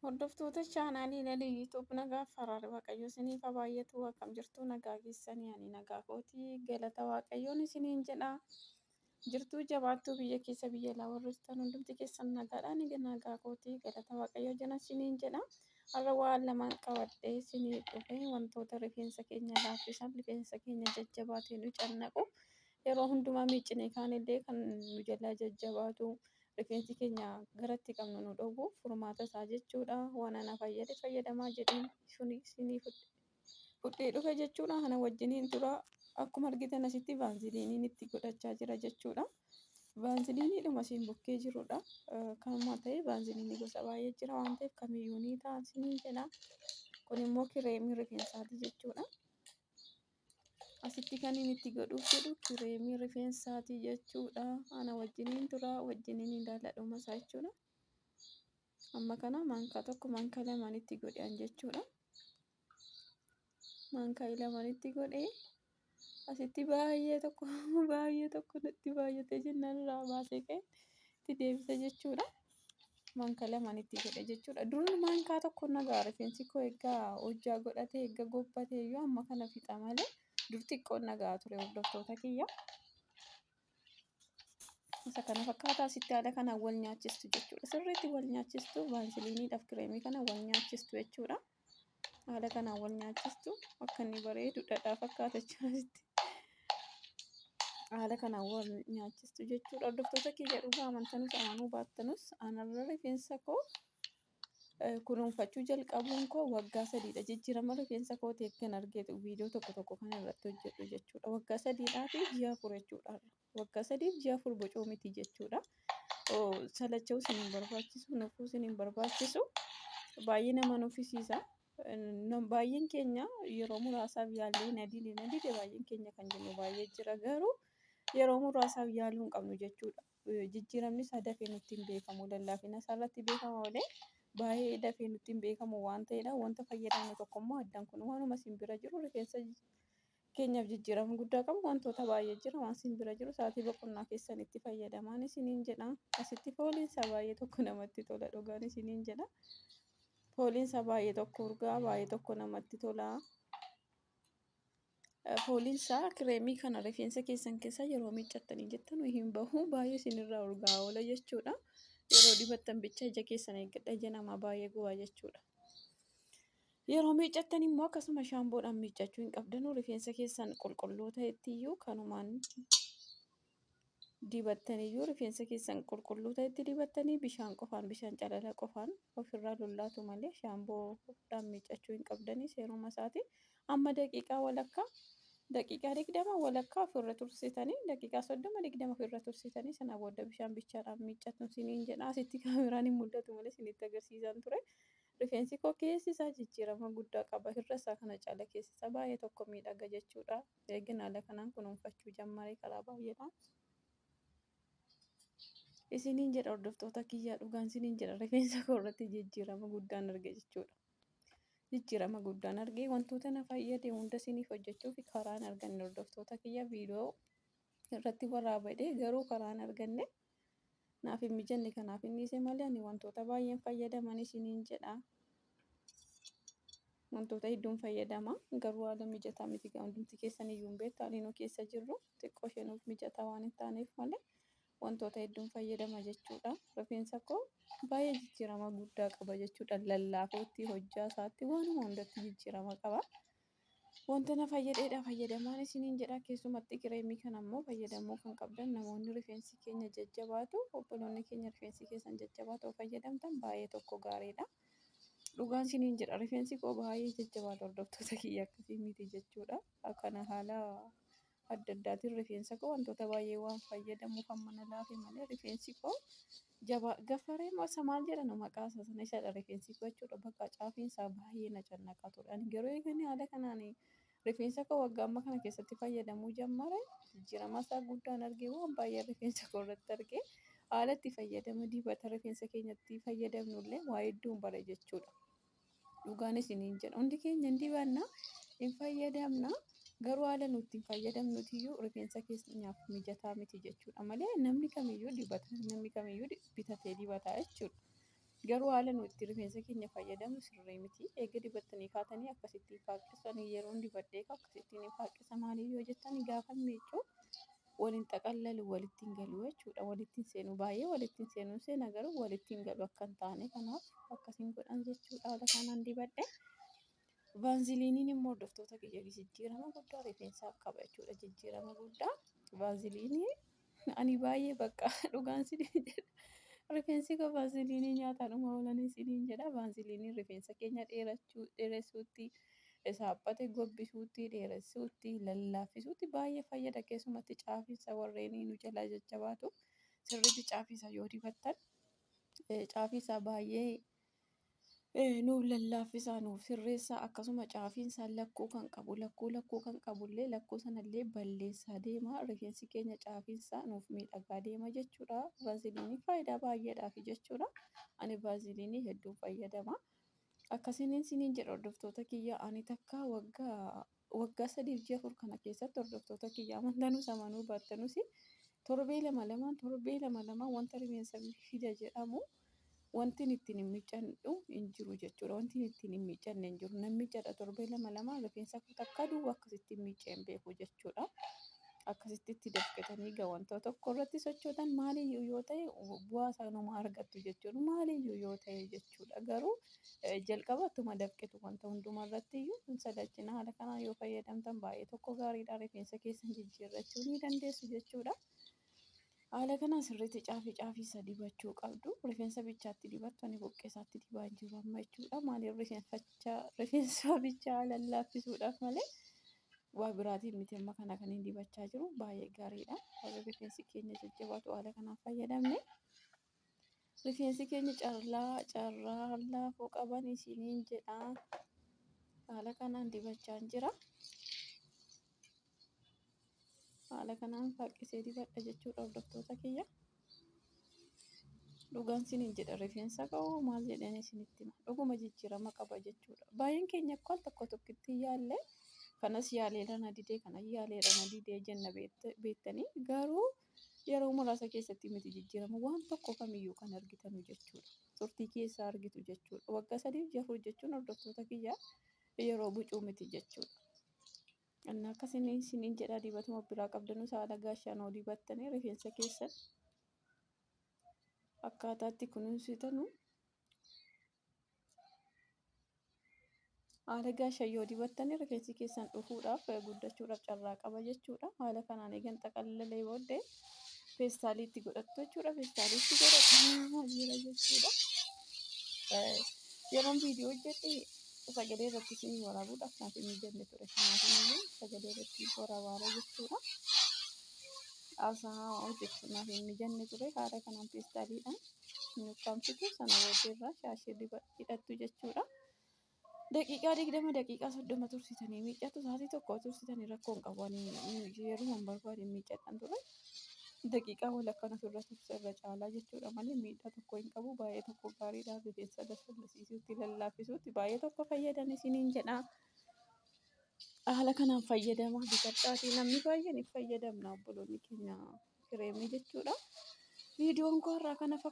Hordoftoota chaanaalii Lalii YouTube nagaa faraare Waaqayyo isiniif haa baay'atu. Akkam jirtu? Nagaa keessanii? Ani nagaa kootii, galata Waaqayyoon isiniin jedha. Jirtuu, jabaattuu? Biyya keessa, biyya alaa warri jirtan hundumti keessan nagaadha. Ani nagaa kootii, galata Waaqayyoo jala isiniin jedha. Har'a waan lamaan qabadhee isinii dhufe: wantoota rifeensa keenya laaffisan, rifeensa keenya jajjabaatee nu cannaqu, yeroo hundumaa miiccinee kaanillee kan nu jalaa jajjabaatu, rifeensi keenya garatti qabnu nu dhowwu, furmaata isaa jechuudha. Waan ana fayyade fayyadamaa jedheen isinii fudhee dhufe jechuudha. Kana wajjiniin tura. Akkuma argitan asitti vaaziliiniin itti godhachaa jira jechuudha. Vaaziliiniidhuma isiin bukkee jirudha. Kanuma ta'e vaaziliinii gosa baay'ee jira waan ta'eef kamiyyuu ni ta'a isiniin jedha. Kun immoo kireemii rifeensaati jechuudha. Asitti kan inni itti godhuuf jedhu kireemii rifeensaati jechuudha. Ana wajjiniin tura, wajjiniin ilaaladhuma isaa jechuudha. Amma kana maankaa tokko, maankaa lamaan itti godhan jechuudha. Maankaa lamaan itti godhee asitti baay'ee tokko baay'ee tokko natti baay'atee jennaan irraa baasee ka'e itti deebise jechuudha. Maankaa lamaan itti godhe jechuudha. Dur maankaa tokko nagaa, rifeensi koo eeggaa hojjaa godhatee eegga gobbatee iyyuu amma kana fixa malee dur xiqqoon nagaa ture, hordoftoota kiyya. Isa kana fakkaata. Asitti haala kanaan wal nyaachistu jechuudha. Sirriitti wal nyaachistu, vaaziliiniidhaaf kireemii kana wal nyaachistu jechuudha. Haala kanaan wal nyaachistu, akka inni bareedu dhadhaa fakkaata jechuudha. Haala kanaan wal nyaachistu jechuudha. Hordoftoota kiyya, dhugaa amantanus amanuu baattanus, anarra rifeensa koo kunuunfachuu jalqabuun koo waggaa 3dha. Jijjiirama rifeensa kootii akkan argeetu viidiyoo tokko tokko kan irratti hojjedhu jechuudha. Waggaa 3dhaa fi ji'a 4 jechuudha. Waggaa 3f ji'a 4 bocoo miti jechuudha. Salacha'uu isin hin barbaachisu, nufuu isin hin barbaachisu. Baay'ee nama nuffisiisa. Baay'een keenya yeroo muraasaaf yaallee na dide, na dide baay'een keenya kan jennu baay'ee jira, garuu yeroo muraasaaf yaaluu hin qabnu jechuudha. Jijjiiramni isaa dafee nutti hin beekamu. Lallaafina isaa irratti beekama malee baay'ee dafee nutti hin beekamu waan ta'eedha. Wanta fayyadamnu tokko immoo addaan kun waanuma isin bira jiru, rifeensa keenyaaf jijjiirama guddaa qabu wantoota baay'ee jira. Waan isin bira jiru sa'aatii boqonnaa keessan itti fayyadamaan isiniin jedha. Asitti fooliin isaa baay'ee tokko namatti tola, dhugaan isiniin jedha. Fooliin isaa baay'ee tokko urgaa, baay'ee tokko namatti tola. Fooliin isaa kireemii kana rifeensa keessan keessa yeroo miiccattanii jettan hin bahu, baay'ee isinirraa urgaa oola jechuudha. Yeroo dibattan bicha ija keessan eeggadha, ija namaa baay'ee gubaa jechuudha. Yeroo miiccattan immoo akkasuma shaamboodhaan miiccachuu hin qabdanu. Rifeensa keessan qulqulluu ta'etti iyyuu kanumaan dibattaniyyuu, rifeensa keessan qulqulluu ta'etti dibattanii bishaan qofaan, bishaan calala qofaan ofirraa lollaatu malee shaamboodhaan miiccachuu hin qabdanii seeruma isaati. Amma daqiiqaa walakkaa, daqiiqaa 20 walakkaa ofirra tursitanii, daqiiqaa 30, 20 ofirra tursitanii, sana booda bishaan bichaadhaan miiccatu isiniin jedha. Asitti kaameraan hin mul'atu malee isinitti agarsiisan ture. Rifeensi koo keessi isaa jijjiirama guddaa qaba. Irra isaa kana caala keessi isaa baay'ee tokko miidhaga jechuudha. Eegin haala kanaan kunuunfachuu jammaree karaa baay'eedhaan. Isiniin jedha, hordoftoota kiyyaa, dhugaan isiniin jedha, rifeensa koo irratti jijjiirama guddaan arge jechuudha. Jijjiirama guddaan arge. Wantoota na fayyade hunda isiniif hojjechuuf karaan arganne, hordoftoota kiyya, viidiyoo irratti waraabadhe garuu karaan arganne naaf hin mijanne, kanaaf hin dhiise malee ani wantoota baay'een fayyadaman isiniin jedha. Wantoota hedduun fayyadama, garuu haala mijataa miti. Hundumti keessan iyyuu hin beektu, haalli nu keessa jirru xiqqoo ishee nuuf mijataa waan hin taaneef malee wantoota hedduun fayyadama jechuudha. Rifeensa koo baay'ee jijjiirama guddaa qaba jechuudha. Lallaafuutti, hojjaa isaatti, waanuma hundatti jijjiirama qaba. Wanta na fayyadeedha fayyadamaan isiniin jedha. Keessumatti kireemii kana immoo fayyadamuu kan qabdan namoonni rifeensi keenya jajjabaatu, obboloonni keenya, rifeensi keessan jajjabaatu fayyadamtan baay'ee tokko gaariidha. Dhugaan isiniin jedha, rifeensi koo baay'ee jajjabaata, hordoftoota kiyya, akkasii miti jechuudha. Kana haala adda addaatiin rifeensa koo wantoota baay'ee waan fayyadamuuf amma na laafe malee rifeensi koo jabaa gafaree isa maal jedhan maqaa isaa sana isadha rifeensi koo jechuudha. Bakka caafiin isaa baay'ee na cannaqa ture. Ani garuu eeganii haala kanaan rifeensa koo waggaa amma kana keessatti fayyadamuu jammare, jijjiirama isaa guddaan argee, waan baay'ee rifeensa koo irratti argee, haala itti fayyadama dibata rifeensa keenyatti fayyadamnu illee waa hedduun bare jechuudha. Dhugaan isiniin jedha, hundi keenya hin dibanna, hin fayyadamna, garuu haala nuti ittiin fayyadamnutiyyuu rifeensa keenyaaf mijataa miti jechuudha malee namni kamiyyuu dibata, namni kamiyyuu bitatee dibataa jechuudha. Garuu haala nu itti rifeensa keenya fayyadamnu sirrii miti. Eega dibattanii kaatanii akkasitti faaqqisanii yeroon dibadhee akkasittiin hin faaqqisa maaliif yoo jettan gaafa miiccu waliin xaqallalu walitti hin galu jechuudha. Walitti hin seenu baay'ee walitti hin seenu seena garuu walitti hin galu akka hin taane kanaaf akkasiin godhan jechuudha. Haala kanaan dibadhe. Vaaziliiniin immoo hordoftoota kiyya jijjiirama guddaa rifeensaaf qaba jechuudha. Jijjiirama guddaa vaaziliinii ani baay'ee bakka dhugaan isiniin jedha. Rifeensi koo vaaziliinii nyaataadhuma oolan isiniin jedha. Vaaziliiniin rifeensa keenya dheerachuu dheeressuutti, saaphate gobbisuutti, dheeressuutti, lallaaffisuutti baay'ee fayyada. Keessumatti caafiinsa warreen nu jalaa jajjabaatu sirriitti caafiinsa yoo dibattan caafiinsa baay'ee nuuf lallaaffisa, nuuf sirreessa. Akkasuma caafiinsa lakkuu kan qabu lakkuu lakkuu kan qabullee lakkuu sanallee balleessaa deema. Rifeensi keenya caafiinsa nuuf miidhagaa deema jechuudha. Vaaziliinii faayidaa baay'eedhaaf jechuudha. Ani vaaziliinii hedduu fayyadama. Akkasiin isiniin jedha hordoftoota kiyya ani takka waggaa waggaa 3 ji'a 4 kana keessatti hordoftoota kiyya amantanus amanuu baattanus torbee lama lamaan torbee lama lamaan wanta rifeensa fida jedhamu wanti ittiin hin miiccadhu hin jiru jechuudha. Wanti ittiin hin miiccanne hin jiru. Nan miiccadha torbee lama lamaan rifeensa takka duwwaa akkasitti miiccee hin beeku jechuudha. Akkasitti itti dafqitanii egaa wantoota tokko irratti sochootan maaliyyuu yoo ta'e bu'aa isaa numa argattu jechuudha. Maaliyyuu yoo ta'e jechuudha. Garuu jalqaba ittuma dafqitu wanta hundumaa irratti iyyuu hin salachina. Haala kanaan yoo fayyadamtan baay'ee tokko gaariidha. Rifeensa keessan jijjiirrachuu ni dandeessu jechuudha. Haala kanaan sirriitti caafii caafii isa dibachuu qabdu. Rifeensa bichaatti dibattu ani buqqee isaatti dibaa hin jiru amma jechuudha. Maaliif rifeensa bichaa lallaaffisuudhaaf malee waa biraatiin miti amma kana kan hin dibachaa jiru baay'ee gaariidha. Warri rifeensi keenya jajjabaatu haala kanaan fayyadamne. Rifeensi keenya carraa carraa laafuu qaban isiniin jedha. Haala kanaan dibachaa jira. Haala kanaan faaqqisee dibadha jechuudha hordoftoota kiyya. Dhugaan isiniin jedha rifeensa koo maal jedheen isinitti hima. Dhuguma jijjiirama qaba jechuudha. Baay'een keenya akka al tokko tokkotti yaalle kanas yaaleera na didee kanas yaaleera na didee jenna beektanii garuu yeroo muraasa keessatti miti jijjiirama waan tokko kamiyyuu kan argitanu jechuudha. Turtii keessaa argitu jechuudha. Waggaa 3 ji'a 4 jechuun hordoftoota kiyya yeroo bucuu miti jechuudha. Inni akkasiin isiniin jedha dibatuma biraa qabdanus haala gaashaan dibattanii rifeensa keessan akkaataatti kunuunsitanu haala gaashaan yoo dibattanii rifeensi keessan dhufuudhaaf guddachuudhaaf carraa qaba jechuudha. Haala kanaan eegan xaqallalee booddee feestaaliitti godhattu jechuudha. Feestaaliitti godhadhaa jira jechuudha. Yeroon viidiyoo hojjedhe sagalee irratti isinii waraabuudhaaf naaf hin mijanne ture. Kanaaf iyyuu sagalee irratti waraabaara jechuudha. Haasaa hojjechuun naaf hin mijanne ture. Haala kanaan feestaaliidhaan hin ukkaamsitu sana booddee irraa shaashii hidhattu jechuudha. Daqiiqaa 20 daqiiqaa 30 tursitanii miiccatu sa'aatii tokko tursitanii rakkoo hin qabu. Ani yeroo barbaade miiccadhaan ture. Daqiiqaa walakkaan ofirra turse irra caalaa jechuudha malee miidhaa tokko hin qabu. Baay'ee tokko gaariidha. Rifeensa lasallasiisuutti lallaaffisuutti baay'ee tokko fayyadan isiniin jedha. Haala kanaan fayyadamaa bitadhaatii namni baay'een hin fayyadamna obboloonni keenya kireemii jechuudha. Viidiyoon koo har'aa kana fakkaata.